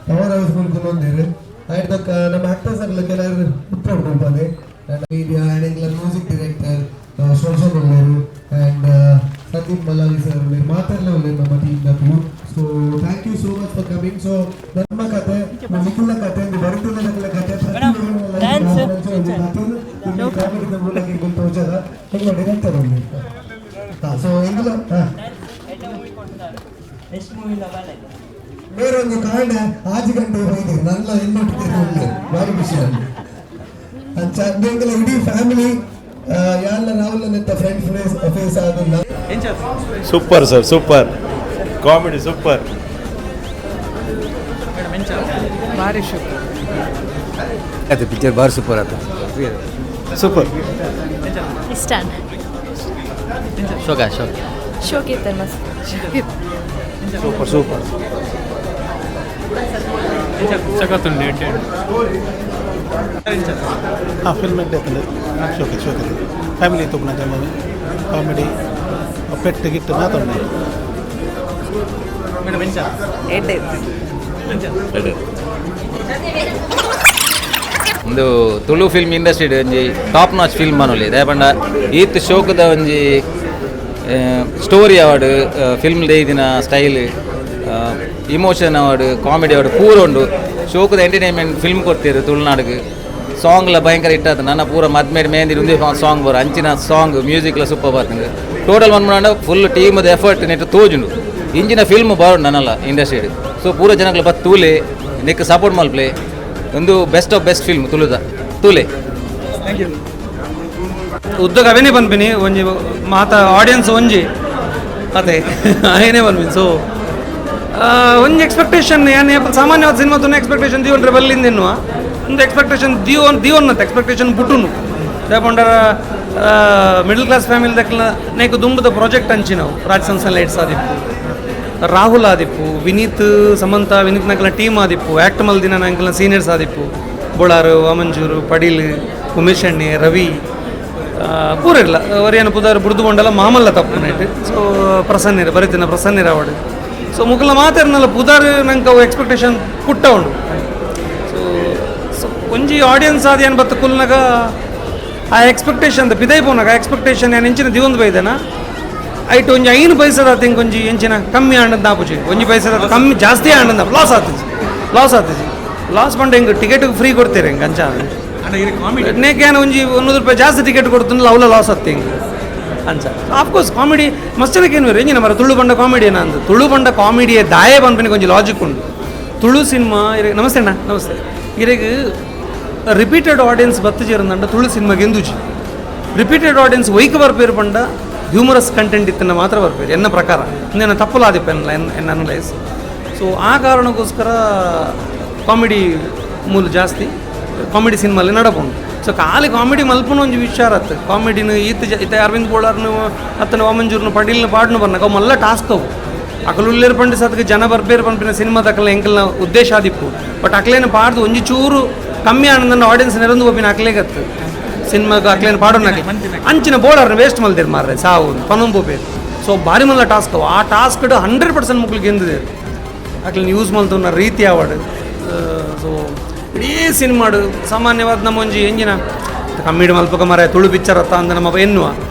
ಪವರ್ ಹೌಸ್ ಮುಲ್ಕುಲೊಂದಿರು. ಆಯ್ತು, ನಮ್ಮ ಆಕ್ಟರ್ಸ್ ಅಗ್ಲ ಕೆಲವರು ಉತ್ತರ ಕೊಡ್ಪಾದೆ. ಮೀಡಿಯಾ ಆ್ಯಂಡ್ ಎಂಗ್ಲ ಮ್ಯೂಸಿಕ್ ಡೈರೆಕ್ಟರ್ ಶೋಷನ್ ಉಲ್ಲೇರು ಆ್ಯಂಡ್ ಸಂದೀಪ್ ಮಲಾಲಿ ಸರ್ ಉಲ್ಲೇರು, ಮಾತಾಡಲೇ ಉಲ್ಲೇರು ನಮ್ಮ ಟೀಮ್ ದಕ್ಕಲು. So thank you so much for coming. So ನಮ್ಮ ಕತೆ, ನಿಖಿಲ್ನ ಕತೆ, ಬರುತ್ತಿಲ್ಲ ಕತೆ ಕಾಮಿಡಿದ ಮೂಲಕ ಈಗ ತೋಜದ ಹೆಂಗ ಡೈರೆಕ್ಟರ್ ಉಲ್ಲೇರು. ಹಾಂ, ಸೊ ಎಂಗ್ಲ ಹಾಂ ಬೇರೊಂದು ಕಾಂಡ 6 ಗಂಟೆ ಹೋಗಿದ್ದೀರಿ ನನ್ನ ಎಲ್ಲೊಟ್ಟಿಗೆ ಉಲ್ಲೇರು. ಭಾರಿ ಖುಷಿ ಆಗಿದೆ. ಅಂಚ ಎಂಕಲ ಇಡೀ ಫ್ಯಾಮಿಲಿ ಯಾಲ್ಲ ರಾಹುಲ್ ನೆತ್ತ friend face face ಆದಿಲ್ಲ. Super sir, super comedy, super. ಭಾರಿ ಶುಕ್ರ. ಆಯ್ತು, ಪಿಕ್ಚರ್ ಭಾರಿ ಸೂಪರ್ ಆಯ್ತು. ಸೂಪರ್. ಇಷ್ಟ. ಶೋಕ ಶೋಕ. ಶೋಕಿತ್ತು, ಮಸ್ತ್. Super super. ಹಾಂ, ಫಿಲ್ಮ್ ಎಡ್ಡೆ ಶೋಕೆ ಶೋಕೆ. ಫ್ಯಾಮಿಲಿ ತೂಪುನ ಮೂವಿ, ಕಾಮಿಡಿ, ಪೆಟ್ಟು ಗಿಟ್ಟು ಮಾತಾಡ. ಮೇಡಮ್, ಎಂಚ? ಎಡ್ಡೆ. ಒಂದು ತುಳು ಫಿಲ್ಮ್ ಇಂಡಸ್ಟ್ರಿ ಒಂಜಿ top notch film ಪನೊಲಿ. ದಾಯೆ ಈತ್ ಶೋಕದ ಒಂಜಿ ಸ್ಟೋರಿ ಆವಡ್, ಫಿಲ್ಮ್ ದೇಯ್ದಿನ ಸ್ಟೈಲ್, ಇಮೋಷನ್ ಆವಡ್, ಕಾಮಿಡಿ ಆವಡ್, ಪೂರ ಉಂಡು. ಶೋಕದ ಎಂಟರ್ಟೈನ್ಮೆಂಟ್ ಫಿಲ್ಮ್ ಕೊಡ್ತೀರು ತುಳುನಾಡಿಗೆ. ಸಾಂಗ್ಲ ಭಯಂಕರ ಇಟ್ಟಾದ. ನನ್ನ ಪೂರ ಮದ್ಮೇಲೆ ಮೇಂದಿ ಒಂದೇ ಸಾಂಗ್ ಬರ ಅಂಚಿನ ಸಾಂಗ್, ಮ್ಯೂಸಿಕ್ಲ ಸೂಪರ್ ಬರ್ತಂಗೆ. ಟೋಟಲ್ ಒನ್ ಮಾಡಂಡ ಫುಲ್ ಟೀಮದ ಎಫರ್ಟ್ ನೆಟ್ ತೋಜುಂಡು. ಇಂಚಿನ ಫಿಲ್ಮ್ ಬರೋಣ ನನ್ನಲ್ಲ ಇಂಡಸ್ಟ್ರಿ. ಸೊ ಪೂರ ಜನಗಳ ಬತ್ ತೂಲೆ, ನೆಕ್ ಸಪೋರ್ಟ್ ಮಲ್ಪ್ಲೆ. ಒಂದು best of best film ತುಳುದ, ತೂಲೆ. Thank you. ಉದ್ದಗ ಅವೇನೇ ಪನ್ಪಿನಿ, ಒಂಜಿ ಮಾತ ಆಡಿಯನ್ಸ್ ಒಂಜಿ ಅದೇ ಅವೇನೇ ಪನ್ಪಿನಿ. ಸೊ ಒಂಜಿ ಎಕ್ಸ್ಪೆಕ್ಟೇಷನ್ ಯಾನ್ ಸಾಮಾನ್ಯವಾದ ಸಿನಿಮಾ ತುನ ಎಕ್ಸ್ಪೆಕ್ಟೇಷನ್ ದೀವೊಂಡ್ರೆ ಬಲ್ಲಿಂದ ಎನ್ನುವ ಒಂದು ಎಕ್ಸ್ಪೆಕ್ಟೇಷನ್ ದೀವೊನ್ ದೀವೊನ್ನತ್ತೆ ಎಕ್ಸ್ಪೆಕ್ಟೇಷನ್ ಬುಟ್ಟುನು. ದಾಯೆ middle class family ದಕ್ಲ ನೇಕ್ ದುಂಬುದ ಪ್ರಾಜೆಕ್ಟ್ ಅಂಚಿನವು. ರಾಜ್ ಸೌಂಡ್ಸ್ ಲೈಟ್ಸ್ ಆದಿಪ್ಪು, ರಾಹುಲ್ ಆದಿಪ್ಪು, ವಿನೀತ್, ಸಮಂತ, ವಿನೀತ್ ನಕಲ ಟೀಮ್ ಆದಿಪ್ಪು, ಆ್ಯಕ್ಟ್ ಮಲ್ದಿನ ನಂಕಲ್ನ ಸೀನಿಯರ್ಸ್ ಆದಿಪ್ಪು, ಬೋಳಾರು, ವಾಮಂಜೂರು, ಪಡೀಲ್, ಉಮೇಶ್ ಅಣ್ಣೆ, ರವಿ, ಪೂರ ಇರಲ್ಲ ಒರಿಯನ ಪುದಾರ್ ಬುಡ್ದು ಕೊಂಡಲ್ಲ ಮಾಮಲ್ಲ ತಪ್ಪು ನೈಟ್. ಸೊ ಪ್ರಸನ್ನಿರ ಬರೀತಿನ ಪ್ರಸನ್ನಿರ ಅವಡು. ಸೊ ಮುಕಲ ಮಾತಾಡ್ನಲ್ಲ ಪುದಾರ್ ನಂಗೆ ಅವು ಎಕ್ಸ್ಪೆಕ್ಟೇಷನ್ ಪುಟ್ಟ ಉಂಡು. ಸೊ ಸೊ ಒಂಜಿ ಆಡಿಯನ್ಸ್ ಆದ ಏನು ಬತ್ತ ಕುಲ್ನಾಗ ಆ ಎಕ್ಸ್ಪೆಕ್ಟೇಷನ್ ಪಿದೈ ಪೋನಾಗ ಆ ಎಕ್ಸ್ಪೆಕ್ಟೇಷನ್ ಏನು ಎಂಚಿನ ದಿವೊಂದು ಬೈದನ ಐಟ್ ಒಂಜಿ 5 ಪೈಸದ ತಿಂಕ್ ಒಂಜಿ ಎಂಚಿನ ಕಮ್ಮಿ ಆಂಡಂತ ಆಪುಜಿ. ಒಂಜಿ ಪೈಸದ ಕಮ್ಮಿ ಜಾಸ್ತಿ ಆಂಡಂದ ಲಾಸ್ ಆತಿಜಿ, ಲಾಸ್ ಆತಿಜಿ. ಲಾಸ್ ಪಂಡ ಹಿಂಗೆ ಟಿಕೆಟ್ ಫ್ರೀ ಕೊಡ್ತೀರಿ ಹಿಂಗೆ ಅಂಚ. ನೇಕೇನು ಒಂಜಿ 100 ರೂಪಾಯಿ ಜಾಸ್ತಿ ಟಿಕೆಟ್ ಕೊಡ್ತೀನಿ, ಅವಲ ಲಾಸ್ ಆತ್ತೆ ಹಿಂಗೆ ಅಂಚ. Of course comedy ಮಸ್ತ್ ಜನಕ್ಕೆ ಏನು ಎಂಜಿನ ಮರ ತುಳು ಬಂಡ ಕಾಮಿಡಿ ಏನ ಅಂದು. ತುಳು ಬಂಡ ಕಾಮಿಡಿಯೇ ದಾಯೆ ಪನ್ಪಿನ ಒಂಜಿ ಲಾಜಿಕ್ ಉಂಡು. ತುಳು ಸಿನಿಮಾ ಇರೆ. ನಮಸ್ತೆ ಅಣ್ಣ, ನಮಸ್ತೆ. ಇರೆಗ್ ರಿಪೀಟೆಡ್ ಆಡಿಯನ್ಸ್ ಬತ್ತುಜೇರಂದಂಡ ತುಳು ಸಿನಿಮಾಗೆ ಎಂದುಜಿ. ರಿಪೀಟೆಡ್ ಆಡಿಯನ್ಸ್ ಒಯ್ಕ ಬರ್ಪೇರು ಪಂಡ ಹ್ಯೂಮರಸ್ ಕಂಟೆಂಟ್ ಇತ್ತನ್ನ ಮಾತ್ರ ಬರ್ಪೇರು ಎನ್ನ ಪ್ರಕಾರ. ಇನ್ನೇನು ತಪ್ಪಲಾದಿಪ್ಪ ಎನ್ನ ಎನ್ನ ಅನಲೈಸ್. So ಆ ಕಾರಣಕ್ಕೋಸ್ಕರ ಕಾಮಿಡಿ ಮೂಲ ಜಾಸ್ತಿ ಕಾಮಿಡಿ ಸಿನಿಮಾಲಿ ನಡಪುಂಡು. ಸೊ ಖಾಲಿ ಕಾಮಿಡಿ ಮಲ್ಪುನ ಒಂಜಿ ವಿಚಾರ ಅತ್ತು ಕಾಮಿಡಿನ ಈತ ಈತ ಅರವಿಂದ್ ಬೋಳಾರ್ನು ಅತ್ತನ ವಾಮಂಜೂರ್ನು ಪಡೀಲ್ನ ಪಾಡ್ನು ಬರ್ನಾಗ ಅವು ಮಲ್ಲ ಟಾಸ್ಕ್ ಅವು. ಅಕಲು ಪಂಡಿ ಸತ್ಗೆ ಜನ ಬರ್ಬೇರು ಪನ್ಪಿನ ಸಿನಿಮಾದ ಅಕಲ್ನ ಎಂಕಲ್ನ ಉದ್ದೇಶ ಆದಿಪ್ಪು. ಬಟ್ ಅಕ್ಲೇನ ಪಾಡ್ದು ಒಂಜಿ ಚೂರು ಕಮ್ಮಿ ಆನಂದನ ಆಡಿಯನ್ಸ್ ನೆರಂದು ಒಪ್ಪಿನ ಅಕ್ಲೇಗತ್ತು ಸಿನಿಮಾಗ ಅಕ್ಲೇನ ಪಾಡೋಣ ಅಂಚಿನ ಬೋಳಾರ್ನ ವೇಸ್ಟ್ ಮಲ್ದಿರ್ ಮಾರ್ರೆ ಸಾವು ಪನೊಂಬೋಪೇರು. ಸೊ ಭಾರಿ ಮಲ್ಲ ಟಾಸ್ಕ್ ಅವು. ಆ ಟಾಸ್ಕ್ 100% ಮುಕ್ಳು ಗೆಂದಿದೆ ಅಕ್ಲೇನ ಯೂಸ್ ಮಲ್ತುನ ರೀತಿ ಆವಡು. ಸೊ ಇಡೀ ಸಿನಿಮಾಡು ಸಾಮಾನ್ಯವಾದ ನಮ್ಮ ಒಂಜಿ ಎಂಜಿನ ಕಮ್ಮಿಡಿ ಮಲ್ಪಕ ಮರ ತುಳು ಪಿಕ್ಚರ್ ಅತ್ತ ಅಂದ ನಮ್ಮ ಎನ್ನುವ.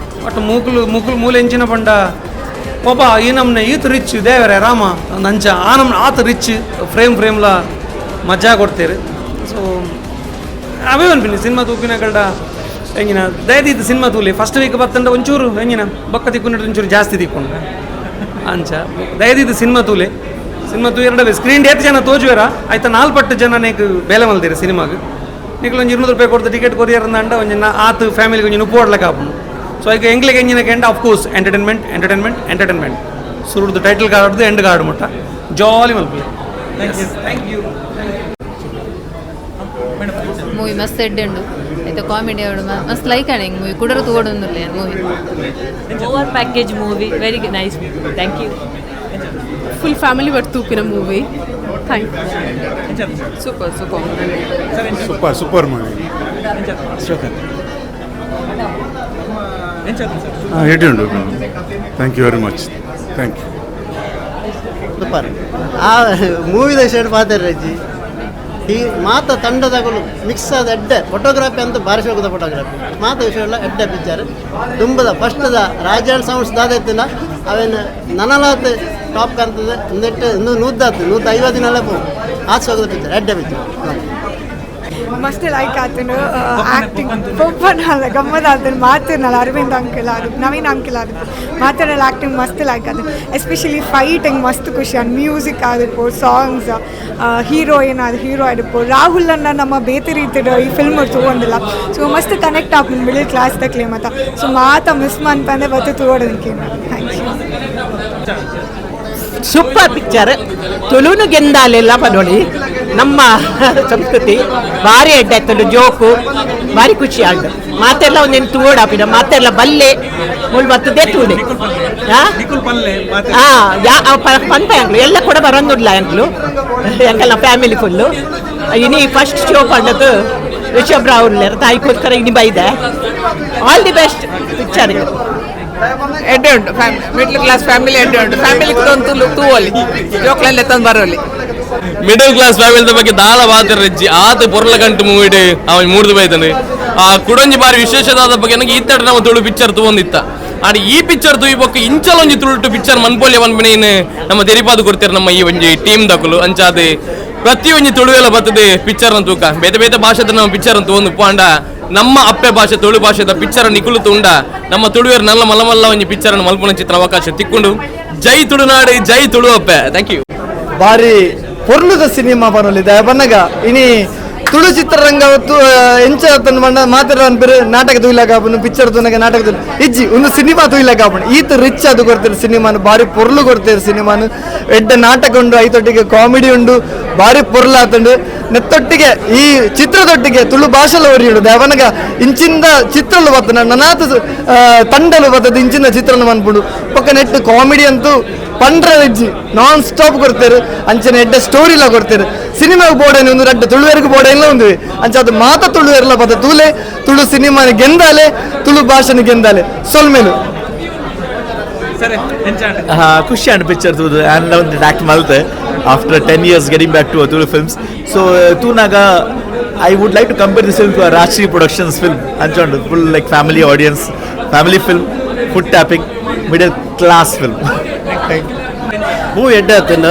ಬಟ್ ಮೂಕುಲು ಮೂಕುಲು ಮೂಲ ಎಂಚಿನ ಪಂಡ ಒಬ್ಬ ಈ ನಮ್ಮನೆ ಈತ ರಿಚ್ ದೇವರೇ ರಾಮ ನಂಚ ಆ ನಮ್ಮನೆ ಆತ ರಿಚ್ ಫ್ರೇಮ್ ಫ್ರೇಮ್ಲ ಮಜಾ ಕೊಡ್ತೀರಿ. ಸೊ ಅವೇ ಅನ್ಪಿನಿ ಸಿನಿಮಾ ತೂಪಿನ ಗಲ್ಡ ಎಂಗಿನ ದಯದೀತ ಸಿನಿಮಾ ತೂಲಿ ಫಸ್ಟ್ ವೀಕ್ ಬತ್ತಂಡ ಒಂಚೂರು ಎಂಗಿನ ಬೊಕ್ಕ ತಿಕ್ಕೊಂಡು ಒಂಚೂರು ಜಾಸ್ತಿ ತಿಕ್ಕೊಂಡು ಅಂಚ ದಯದೀತ ಸಿನಿಮಾ ತೂಲೆ ಸಿನಿಮಾ ತೂ ಎರಡವೇ ಸ್ಕ್ರೀನ್ ಏತ್ ಜನ ತೋಜುವೆರ ಆಯ್ತಾ 4 ಪಟ್ಟು ಜನ ನೇಕ್ ಬೇಲೆ ಮಲ್ದಿರಿ ಸಿನಿಮಾಗೆ. ನಿಕ್ಲು ಒಂಜಿ 200 ರೂಪಾಯಿ ಕೊಡ್ತು ಟಿಕೆಟ್ ಕೊರಿಯರ್ ಅಂಡ ಒಂಜಿ ಆತು ಫ್ಯಾಮಿಲಿಗೆ ಒಂಜಿ ಉಪ್ಪು ಹೊಡ್ಲಕ್ಕೆ ಆಪುಂಡು. ಸೊ ಈಗ ಎಂಗ್ಲಿಗೆ ಎಂಜಿನ ಕೆಂಡ of course entertainment entertainment entertainment ಸುರುಡ್ದು title ಕಾರ್ಡ್ದು ಎಂಡ್ ಕಾರ್ಡ್ ಮುಟ್ಟ ಜಾಲಿ ಮಲ್ಪಲೆ. Thank you. Movie ಮಸ್ತ್ ಎಡ್ಡೆ ಉಂಡು ಆಯ್ತಾ ಕಾಮಿಡಿ ಅವಡು ಮಸ್ತ್ ಲೈಕ್ ಆಣೆ movie ಕುಡರ ತೂವೊಡೊಂದುಲ್ಲೆ movie. Over package movie, very nice. Thank you. Full family ಬರ್ತೂಪಿನ movie. Thank you. Super super super super movie. ಎಡ್ಡೆ ಉಂಡು. Thank you very much. Thank you. Super ಆ ಮೂವಿದ ಶೇಡ್ ಪಾತೆರ್ ರಜ್ಜಿ ಈ ಮಾತ ತಂಡದಗಳು ಮಿಕ್ಸ್ ಆದ ಎಡ್ಡೆ ಫೋಟೋಗ್ರಫಿ ಅಂತ ಭಾರಿ ಶೋಕದ ಫೋಟೋಗ್ರಫಿ ಮಾತ ವಿಷಯ ಎಲ್ಲ ಎಡ್ಡೆ ಪಿಕ್ಚರ್ ದುಂಬದ ಫಸ್ಟ್ದ ರಾಜ ಸೌಂಡ್ಸ್ ದಾದ ಅವೇನು ನನಲಾತ್ ಟಾಪ್ ಕಾಣ್ತದೆ ಒಂದೆಟ್ಟು ಒಂದು ನೂದ್ದಾತು 150 ದಿನ ಪೋ ಆಚೆ ಹೋಗದ ಪಿಕ್ಚರ್ ಎಡ್ಡೆ ಪಿಕ್ಚರ್. ಮಸ್ತ್ ಲೈಕ್ ಆತನು ಆ್ಯಕ್ಟಿಂಗ್ ಪೊಪ್ಪನಲ್ಲ ಗಮ್ಮದ ಆತನು ಮಾತಿರ್ನಲ್ಲ ಅರವಿಂದ್ ಅಂಕಲ್ ಅದು ನವೀನ್ ಅಂಕಲ್ ಅದು ಮಾತಿರಲ್ಲ ಆ್ಯಕ್ಟಿಂಗ್ ಮಸ್ತ್ ಲೈಕ್ ಆತನು. ಎಸ್ಪೆಷಲಿ ಫೈಟಿಂಗ್ ಮಸ್ತ್ ಖುಷಿ ಆನ್ ಮ್ಯೂಸಿಕ್ ಆದಿಪ್ಪು ಸಾಂಗ್ಸ್ ಹೀರೋಯಿನ್ ಅದು ಹೀರೋ ಆದಿಪ್ಪು ರಾಹುಲ್ ಅನ್ನ ನಮ್ಮ ಬೇತೆ ರೀತಿಯ ಈ ಫಿಲ್ಮ್ ತಗೊಂಡಿಲ್ಲ. ಸೊ ಮಸ್ತ್ ಕನೆಕ್ಟ್ ಆಪುಂಡು ಮಿಡಿಲ್ ಕ್ಲಾಸ್ ತಕ್ಲೆ ಮತ್ತ. ಸೊ ಮಾತ ಮಿಸ್ ಮನ್ಪಂದೆ ಬತ್ತು ತೋಡೋದಕ್ಕೆ. Thank you. Super picture ತುಳುನು ಗೆಂದಾಲೆಲ್ಲ ಪನೋಳಿ ನಮ್ಮ ಸಂಸ್ಕೃತಿ ಭಾರಿ ಎಡ್ಡೆ ಆಯ್ತುಂಡು ಜೋಕು ಭಾರಿ ಖುಷಿ ಆಂಡು ಮಾತೆಲ್ಲ ಒಂದೇನು ತೂಡಾಪಿನ ಮಾತೆಲ್ಲ ಬಲ್ಲೆ ಮುಳ್ ಬರ್ತದೆ ತೂಡೆ ಹಾಂ ಯಾ ಪಂಪ ಅಂಕ್ಲು ಎಲ್ಲ ಕೂಡ ಬರೋದಿಲ್ಲ ಅಂಕ್ಲು ಎಂಕಲ್ನ ಫ್ಯಾಮಿಲಿ ಫುಲ್ಲು ಇನಿ ಫಸ್ಟ್ ಶೋ ಪಂಡದ್ದು ರಿಷಬ್ ರಾವ್ ತಾಯಿಗೋಸ್ಕರ ಇನಿ ಬೈದೆ. All the best ಪಿಕ್ಚರ್ಗೆ. ಎಡ್ಡೆ ಉಂಟು middle class family ಎಡ್ಡೆ ಉಂಟು ಫ್ಯಾಮಿಲಿ ತಂದು ತೂವಲ್ಲಿ ಜೋಕ್ಲೆಲ್ಲ ತಂದು ಬರೋಲಿ. ಮಿಡಲ್ ಕ್ಲಾಸ್ ಫ್ಯಾಮಿಲಿದ ಬಗ್ಗೆ ದಾಲ ಬಾತಿರಜ್ಜಿ ಆತ ಪೊರ್ಲ ಗಂಟು ಮೂವಿಡ್ ಅವನ್ ಮೂಡ್ದು ಬೈತಾನೆ. ಆ ಕುಡೊಂಜಿ ಬಾರಿ ವಿಶೇಷದಾದ ಬಗ್ಗೆ ನನಗೆ ಈತಡ ನಮ್ಮ ತುಳು ಪಿಕ್ಚರ್ ತೂವೊಂದಿತ್ತ ಆಂಡ್ ಈ ಪಿಕ್ಚರ್ ತೂಯಿ ಬೊಕ್ಕ ಇಂಚಲೊಂಜಿ ತುಳುಟು ಪಿಕ್ಚರ್ ಮನ್ಪೋಲ್ಯ ಪನ್ಪಿನ ನಮ್ಮ ತೆರಿಪಾದು ಕೊಡ್ತಾರೆ ನಮ್ಮ ಈ ಒಂಜಿ ಟೀಮ್ ದಕುಲು. ಅಂಚಾದ ಪ್ರತಿಯೊಂಜಿ ತುಳುವೆಲ್ಲ ಬರ್ತದೆ ಪಿಕ್ಚರ್ ತೂಕ ಬೇತೆ ಬೇತೆ ಭಾಷೆದ ನಮ್ಮ ಪಿಕ್ಚರ್ ತೂವೊಂದು ಪೋಂಡ ನಮ್ಮ ಅಪ್ಪೆ ಭಾಷೆ ತುಳು ಭಾಷೆದ ಪಿಕ್ಚರ್ ನಿಕುಲು ತುಂಡ ನಮ್ಮ ತುಳುವೆರ್ ನಲ್ಲ ಮಲ್ಲ ಮಲ್ಲ ಒಂಜಿ ಪಿಕ್ಚರ್ ಮಲ್ಪುನ ಚಿತ್ರ ಅವಕಾಶ ತಿಕ್ಕೊಂಡು. ಜೈ ತುಳುನಾಡು, ಜೈ ತುಳು ಅಪ್ಪೆ. Thank you. ಬಾರಿ ಪೊರ್ಲುದ ಸಿನಿಮಾ ಬರಲಿದೆ ಬನ್ನಗ ಇನಿ ತುಳು ಚಿತ್ರರಂಗ ಎಂಚ ಬಣ್ಣ ಮಾತ್ರ ಅನ್ಪಿರು ನಾಟಕ ತೂಯಿಲಾಗ ಆಪುಂಡು ಪಿಕ್ಚರ್ ತೂನಗ ನಾಟಕ ತೂಲ ಇಜ್ಜಿ ಒಂದು ಸಿನಿಮಾ ತೂಯಿಲಾಗ ಆಪುಂಡು ಈತ ರಿಚ್ ಅದು ಕೊಡ್ತೀರಿ ಸಿನಿಮಾನು ಬಾರಿ ಪೊರ್ಲು ಕೊಡ್ತೀರಿ ಸಿನಿಮಾನು ಎಡ್ಡ ನಾಟಕ ಉಂಡು ಐತೊಟ್ಟಿಗೆ ಕಾಮಿಡಿ ಉಂಡು ಬಾರಿ ಪೊರ್ಲು ಆತುಂಡು ನೆತ್ತೊಟ್ಟಿಗೆ ಈ ಚಿತ್ರದೊಟ್ಟಿಗೆ ತುಳು ಭಾಷೆಲ ಒರಿಯುಂಡು ದೇವನಗ ಇಂಚಿಂದ ಚಿತ್ರಲು ಬರ್ತದೆ ನನಾತ ತಂಡಲು ಬರ್ತದೆ ಇಂಚಿಂದ ಚಿತ್ರನ ಮನ್ಪುಂಡು ಪಕ್ಕ ನೆಟ್ಟು ಕಾಮಿಡಿ ಅಂತೂ ಪಂಡ್ರ ಇಜ್ಜಿ ನಾನ್ ಸ್ಟಾಪ್ ಕೊಡ್ತಾರೆ ಅಂಚನೆ ಎಡ್ಡೆ ಸ್ಟೋರಿಲ ಕೊಡ್ತಾರೆ ಸಿನಿಮಾಗೆ ಬೋರ್ಡ್ ಒಂದು ರಡ್ಡ ತುಳುವೆರ್ಗೆ ಬೋರ್ಡ್ ಎಲ್ಲ ಒಂದು ಅಂಚ ಅದು ಮಾತ ತುಳುವೆರ್ಲ ಬತ್ತ ತೂಲೆ ತುಳು ಸಿನಿಮಾನ ಗೆಂದಾಲೆ ತುಳು ಭಾಷೆನ ಗೆಂದಾಲೆ ಸೊಲ್ಮೇಲು ಖುಷಿ and picture ತೂದು and ಒಂದು ಆ್ಯಕ್ಟ್ ಮಲ್ತೆ after 10 years getting back to Tulu films. So ತೂನಾಗ I would like to compare this film to Rajshri Productions film ಅಂಚೊಂಡು full like family audience family film food tapping middle class film. Movie ಎಡ್ಡೆ ಆತನ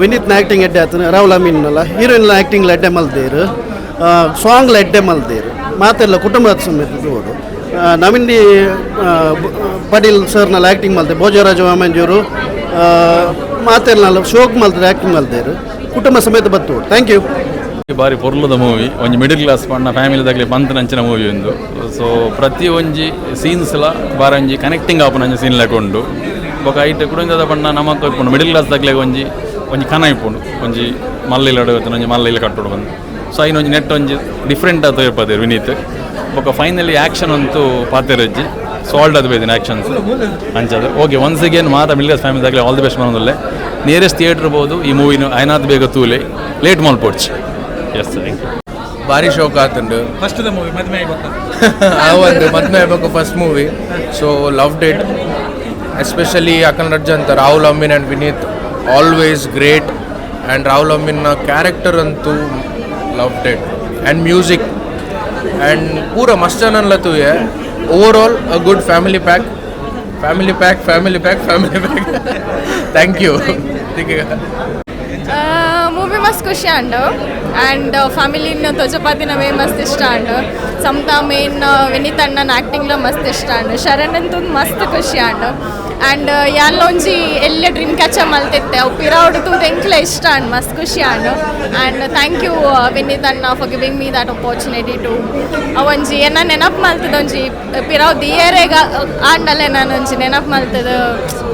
ವಿನೀತ್ನ acting ಎಡ್ಡೆ ಆತನ ರಾಹುಲ್ ಅಮೀನ್ ಅಲ್ಲ ಹೀರೋಯಿನ್ ಆ್ಯಕ್ಟಿಂಗ್ಲ ಎಡ್ಡೆ ಮಲ್ದೇರು ಸಾಂಗ್ಲ ಎಡ್ಡೆ ಮಲ್ದೇರು ಮಾತೆಲ್ಲ ಕುಟುಂಬದ ಸಮೇತ ತೋಡು ನವೀನ್ ಡಿ ಪಟೀಲ್ ಸರ್ನಲ್ಲಿ ಆ್ಯಕ್ಟಿಂಗ್ ಮಲ್ತೆ ಭೋಜರಾಜ ವಾಮಂಜೂರು ಮಾತೆಲ್ಲ ಶೋಕ್ ಮಲ್ತಾರೆ ಆ್ಯಕ್ಟಿಂಗ್ ಮಲ್ತೇರು ಕುಟುಂಬ ಸಮೇತ ಬತ್ತು. Thank you. ಬಾರಿ ಪೊರ್ಲದ ಮೂವಿ ಒಂಜಿ ಮಿಡಲ್ ಕ್ಲಾಸ್ ಪಂಡ ಫ್ಯಾಮಿಲಿದಾಗಲಿ ಪಂತನಂಚಿನ ಮೂವಿ ಒಂದು. ಸೊ ಪ್ರತಿ ಒಂಜಿ ಸೀನ್ಸ್ಲ ಬಾರಿ ಒಂಜಿ ಕನೆಕ್ಟಿಂಗ್ ಆಪುನ ಒಂಜಿ ಸೀನ್ ಲೆಕ್ಕ ಉಂಡು. ಬೊಕ ಐಟ್ ಕುಡೊಂಜದ ಪಂಡ ನಮಕ್ ಇಪ್ಪುಂಡು ಮಿಡಲ್ ಕ್ಲಾಸ್ ದಕ್ಲೆಗ್ ಒಂಜಿ ಒಂಜಿ ಕನ ಇಪ್ಪುಂಡು ಒಂಜಿ ಮಲ್ಲ ಇಲ್ಲಡು ಒಂಜಿ ಮಲ್ಲ ಇಲ್ಲ ಕಟ್ಟೋಡು ಬಂದು ಸೊ ಐನ ಒಂಜಿ ನೆಟ್ ಒಂಜಿ ಡಿಫ್ರೆಂಟ್ ಆದ ಇರ್ಪದೇರು ವಿನೀತ್ ಬೊಕ್ಕ ಫೈನಲಿ ಆ್ಯಕ್ಷನ್ ಅಂತೂ ಪಾತೆರಜ್ಜಿ ಸಾಲ್ಡ್ ಅದು ಬೇದಿನ ಆ್ಯಕ್ಷನ್ಸ್ ಅಂಚದು okay once again ಮಾತ middle class family ಆಗಲಿ all the best ಮಾಡೋದಲ್ಲೇ nearest theatre ಬೋದು ಈ ಮೂವಿನ ಐನಾಥ್ ಬೇಗ ತೂಲೆ ಲೇಟ್ ಮಾಲ್ ಪೋಡ್ಚ್ yes thank you ಭಾರಿ ಶೋಕ್ ಆತುಂಡು first the movie ಮದ್ಮೆ ಆಯ್ಬೊಕ್ಕ ಆ ಒಂದು ಮದ್ಮೆ ಆಗ್ಬೇಕು first movie so loved it especially ಅಕನ್ ರಜ್ಜಂತ Rahul Amin and Vineeth always great and Rahul Amin character ಅಂತೂ loved it and music and ಪೂರ ಮಸ್ತ್ ಜನನ್ಲ ತೂಯೆ overall a good family pack family pack family pack family pack thank you movie ಮಸ್ತ್ ಖುಷಿ and and ಫ್ಯಾಮಿಲಿನ ತೊಜಪಾತಿನ way ಮಸ್ತ್ ಇಷ್ಟ and Samata main Vineeth ಅಣ್ಣನ ಆ್ಯಕ್ಟಿಂಗ್ಲ ಮಸ್ತ್ ಇಷ್ಟ ಅಂಡ್ ಶರಣ್ ಅಂತೂ ಮಸ್ತ್ ಖುಷಿ ಅಂಡ್ ಆ್ಯಂಡ್ ಯಾನ್ಲ ಒಂಜಿ ಎಲ್ಲ ಡ್ರೀಮ್ ಕ್ಯಾಚ ಮಲ್ತಿತ್ತೆ ಅವು ಪಿರ ಹೊಡೆದು ಎಂಕ್ಲ ಇಷ್ಟ ಅಂಡ್ ಮಸ್ತ್ ಖುಷಿ and and thank you Vineeth ಅಣ್ಣ for giving me that opportunity to ಅವಂಜಿ ಎನ್ನ ನೆನಪು ಮಲ್ತದ ಒಂಜಿ ಪಿರಾವ್ ದಿಯರೇಗ ಆಂಡಲ್ಲೇ ನಾನು ಒಂಜಿ ನೆನಪು ಮಲ್ತದ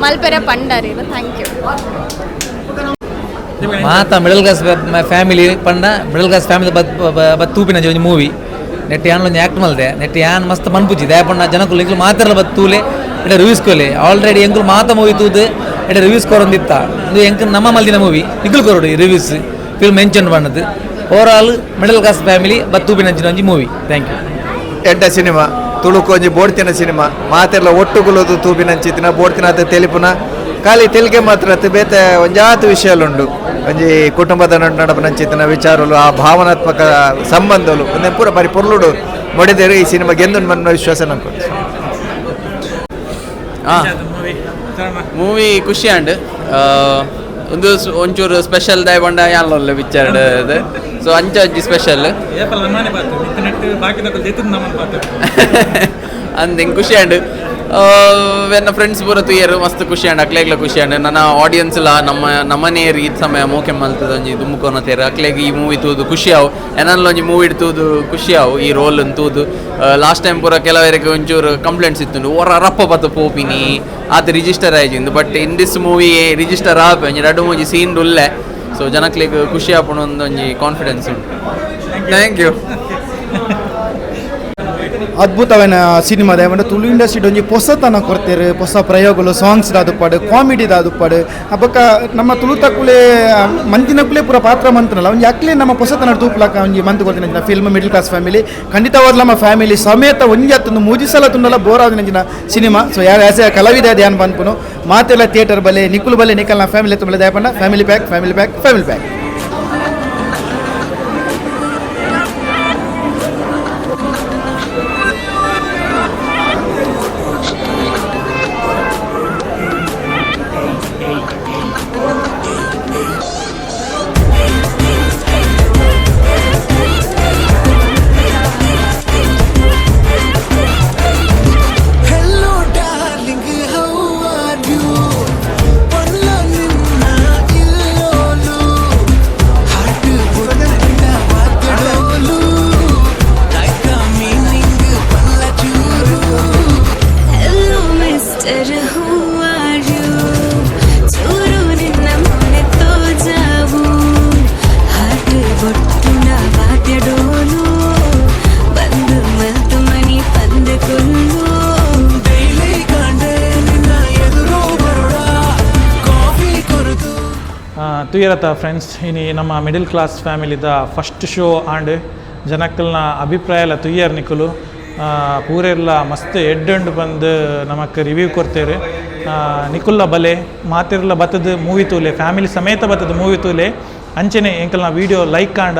ಮಲ್ಪೆರೆ ಪಂಡರಿ thank you ಮಾತ middle class family ಪಂಡ middle class family ಬತ್ ಬತ್ ತೂಪಿನ ಒಂಜಿ ಮೂವಿ ನೆಟ್ ಯಾನ್ ಒಂಜಿ ಆ್ಯಕ್ಟ್ ಮಲ್ದೆ ನೆಟ್ ಯಾನ್ ಮಸ್ತ್ ಮನ್ಪುಜಿ ದಾಯಪಂಡ ಜನಕುಲು ಎಂಕುಲು ಮಾತೆರ್ಲ ಬತ್ ತೂಲೆ ಎಡೆ ರಿವ್ಯೂಸ್ ಕೊಲೆ ಆಲ್ರೆಡಿ ಎಂಕುಲು ಮಾತ ಮೂವಿ ತೂದು ಎಡೆ ರಿವ್ಯೂಸ್ ಕೊರೊಂದಿತ್ತ ಇಂದು ಎಂಕ್ ನಮ್ಮ ಮಲ್ದಿನ ಮೂವಿ ನಿಕುಲು ಕೊರೊಡು ಈ reviews film mention ಪಂಡದು over all middle class family ಬತ್ ತೂಪಿನ ಒಂಜಿ movie thank you ಎಡ್ಡ cinema Tuluku ಒಂಜಿ ಬೋಡ್ತಿನ ಸಿನಿಮಾ ಮಾತೆರ್ಲ ಒಟ್ಟುಗುಲೋದು ತೂಪಿನಂಚಿತ್ತಿನ ಬೋಡ್ತಿನ ಅತ್ತ ತೆಲಿಪುನ ಖಾಲಿ ತೆಲಿಗೆ ಮಾತ್ರ ಅತ್ತು ಬೇತೆ ಒಂಜಾತು ವಿಷಯಲುಂಡು ಒಂಜಿ ಕುಟುಂಬದ ನಡಪನಂಚಿತ್ತಿನ ವಿಚಾರಲು ಆ ಭಾವನಾತ್ಮಕ ಸಂಬಂಧಲು ಒಂದೇ ಪೂರ ಬಾರಿ ಪೊರ್ಲುಡು ಮೊಡೆದೇರು ಈ ಸಿನಿಮಾ ಗೆಂದು ಮನ್ನ ವಿಶ್ವಾಸ ನಂಗೆ ಮೂವಿ ಖುಷಿ ಆಂಡ್ ಒಂದು ಒಂಚೂರು ಸ್ಪೆಷಲ್ ದಾಯ ಬಂಡ ಯಾನ್ಲೊಲ್ಲೆ ಪಿಕ್ಚರ್ ಸೊ ಅಂಚ ಅಂಚಿ ಸ್ಪೆಷಲ್ ಅಂದ್ ಹಿಂಗೆ ಖುಷಿ ಆಂಡ್ ಎನ್ನ ಫ್ರೆಂಡ್ಸ್ ಪೂರ ತೂಯರು ಮಸ್ತ್ ಖುಷಿ ಆಂಡ್ ಅಕ್ಲೆಗ್ಲ ಖುಷಿ ಆಂಡ್ ನನ್ನ ಆಡಿಯನ್ಸ್ ಲ ನಮ್ಮ ನಮ್ಮನೇರು ಈ ಸಮಯ ಮೋಕೆ ಮಲ್ತದ ಒಂಜಿ ದುಮ್ಮುಕೋನ ತೇರು ಅಕ್ಲೆಗ್ ಈ ಮೂವಿ ತೂದು ಖುಷಿ ಆವು ಎನನ್ಲ ಒಂಜಿ ಮೂವಿ ತೂದು ಖುಷಿ ಆವು ಈ ರೋಲ್ ತೂದು ಲಾಸ್ಟ್ ಟೈಮ್ ಪೂರ ಕೆಲವರಿಗೆ ಒಂಚೂರು ಕಂಪ್ಲೇಂಟ್ಸ್ ಇತ್ತು ಓರ ರಪ್ಪ ಬತ್ತ ಪೋಪಿನಿ ಆತ ರಿಜಿಸ್ಟರ್ ಆಯ್ತು but in this movie register ಆಪ ಒಂಜಿ ರಡ್ಡು ಮೂಜಿ ಸೀನ್ ಉಲ್ಲೆ ಸೊ ಜನಕ್ಲೆಗ್ ಖುಷಿ ಆಪುಣ ಒಂದು ಒಂಜಿ ಕಾನ್ಫಿಡೆನ್ಸ್ ಉಂಟು thank you ಅದ್ಭುತವೈನ cinema ದಾಯಪಂಡ Tulu industry ಒಂಜಿ ಪೊಸತನ ಕೊರ್ತೆರ್ ಪೊಸ ಪ್ರಯೋಗಲು ಸಾಂಗ್ಸ್ ದಾದುಪ್ಪಾಡು ಕಾಮಿಡಿ ದಾದುಪ್ಪಾಡು ಅಬಕ ನಮ್ಮ ತುಳುತಕ್ಕುಲೆ ಮಂತಿನಕ್ಕುಲೆ ಪೂರ ಪಾತ್ರ ಮಂತನಲ್ಲ ಒಂಜಿ ಅಕ್ಲೆ ನಮ್ಮ ಪೊಸತನ ತೂಪ್ಲಕ ಒಂಜಿ ಮಂತ್ ಕೊರ್ತಿನ film middle class family ಖಂಡಿತವಾದ ನಮ್ಮ ಫ್ಯಾಮಿಲಿ ಸಮೇತ ಒಂಜಿ ಅತ್ತೊಂದು ಮೂಜಿ ಸಲ ತುಂಡಲ ಬೋರ್ ಆದಿನ ಸಿನಿಮಾ ಸೊ ಯಾರು ಆಸೆ ಕಲಾವಿದ ಧ್ಯಾನ ಪನ್ಪುನು ಮಾತೆಲ್ಲ ಥಿಯೇಟರ್ ಬಲೆ ನಿಕ್ಕುಲು ಬಲೆ ನಿಕಲ್ನ family ತುಂಬಲೆ ದಾಯಪಂಡ family pack family pack family pack. Hello darling, how are you? ಪೊಲ್ಲ ನಿನ್ನ ಇಲ್ಲೋಲು ಹಾರ್ಟ್ ಬೊಟ್ಟಂಡ ವಾದ್ಯಡೋಲು ದಾಯ್ತ ಮೀನಿಂಗ್ ಪಲ್ಲ ಚೂರು. Hello mister, who are you? ಚೂರು ನಿನ್ನ ಮೊನೆ ತೋಜಾವು ಹಾರ್ಟ್ ಬೊಟ್ಟುನ ವಾದ್ಯಡೋಲು ಬಂದು ಮಲ್ತು ಮಣಿ ಪಂದು ಕೊಲ್ಲು. ಡೈಲಿ ಕಾಂಡೆ ನಿನ್ನ ಎದುರು ಬರೋಡ ಕಾಫಿ ಕೊರತು. ತುಯರತ ಫ್ರೆಂಡ್ಸ್, ಇನಿ ನಮ್ಮ ಮಿಡಿಲ್ ಕ್ಲಾಸ್ ಫ್ಯಾಮಿಲಿದ first show and ಜನಕ್ಕಲ್ನ ಅಭಿಪ್ರಾಯ ಎಲ್ಲ ತುಯ್ಯರ್ ನಿಕುಲು ಪೂರೆಲ್ಲ ಮಸ್ತ್ ಎಡ್ಡಂಡು ಬಂದು ನಮಕ್ ರಿವ್ಯೂ ಕೊಡ್ತೇವೆ. ನಿಕುಲ್ಲ ಬಲೆ ಮಾತಿರ್ಲ ಬತ್ತದ ಮೂವಿ ತೂಲೆ ಫ್ಯಾಮಿಲಿ ಸಮೇತ ಬತ್ತದ ಮೂವಿ ತೂಲೆ ಅಂಚನೆ ಎಂಕಲ್ನ ವೀಡಿಯೋ ಲೈಕ್ ಕಾಂಡ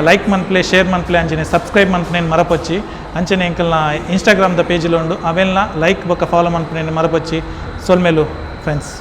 ಲೈಕ್ ಮನ್ಪ್ಲೆ ಶೇರ್ ಮನ್ಪ್ಲೆ ಅಂಚನೆ ಸಬ್ಸ್ಕ್ರೈಬ್ ಮನ್ಪನೇನು ಮರಪಚ್ಚಿ ಅಂಚನೆ ಎಂಕಲ್ನ ಇನ್ಸ್ಟಾಗ್ರಾಮ್ದ ಪೇಜಿಲ್ ಉಂಡು ಅವೆಲ್ಲ ಲೈಕ್ ಬೊಕ್ಕ ಫಾಲೋ ಮನ್ಪನೇನು ಮರಪಚ್ಚಿ ಸೊಲ್ಮೇಲು ಫ್ರೆಂಡ್ಸ್.